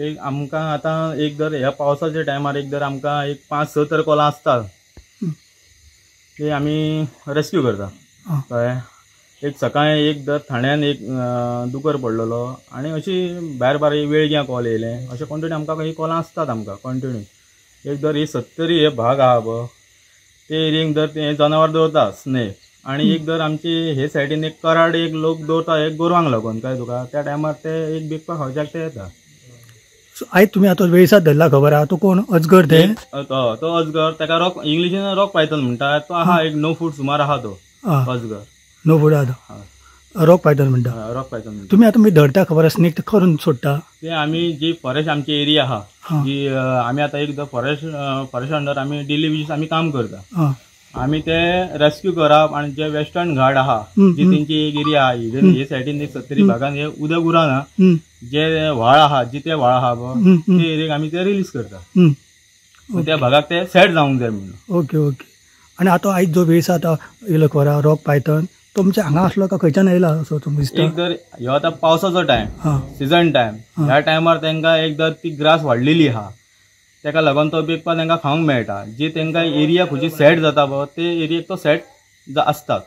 एक आमकां आतां एक दर ह्या पावसाच्या टायमार एक दर आमकां एक 5-6 तर कोलां आसता ते आमी रेस्क्यू करता. कळ्ळें. एक सकाळी एक दर ठाण्यान एक दुकर पडलेलो आनी अशी भायर भायर वेळग्यां कॉल येयलें. अशें कंटिन्यू आमकां ही कॉलां आसतात आमकां कंटिन्यू. एक दर ही सत्तरी हे भाग आहा पळय ते एरियेक दर ते जनावर दवरता स्नेक. आनी एक दर आमची हे सायडीन एक कराड एक लोक दवरता एक गोरवांक लागून. काय तुका त्या टायमार ते एक बेगपा खावच्याक ते येता. आयज तुमी आतां वेळसात धरला खबर आहा, तो कोण अजगर? ते तो अजगर ताका रॉक, इंग्लिशीन रॉक पायथन म्हणटा. तो आहा एक 9 फूट सुमार आहा तो अजगर. 9 फूट आहा तो रॉक पायथन म्हणटा. Rock Python. तुमी आतां धरता खबर आसा स्नेक करून सोडटा ते आमी जी फॉरेस्ट आमची एरिया आहा जी आमी आतां एक फॉरेस्ट फॉरेस्ट अंडर आमी डेली बेजीस आमी काम करता. आमी ते रेस्क्यू करप आनी जे वेस्टर्न घाट आहा जी तेंची एक एरिया आहा हे सायडीन एक सत्तरी भागान हे उदक उरना जे व्हाळ आहा जिते व्हाळ आहा पळय ते एरियेक आमी ते रिलीज करता. त्या भागाक ते सेट जावंक जाय म्हणून. Okay okay. आनी आतां आयज जो वेळसा आतां येयलो खबर आहा रॉक पायथन, तुमच्या हांगा आसलो काय खंयच्यान येयला असो तुमकां दिसता? एक दर ह्यो आतां पावसाचो टायम, सिजन टायम, ह्या टायमार तांकां एक दर ती ग्रास वाडलेली आहा ताका लागून तो बेगपा तांकां खावंक मेळटा. जी तांकां एरिया खंयची सेट जाता पळय ते एरियेक तो सेट आसतात.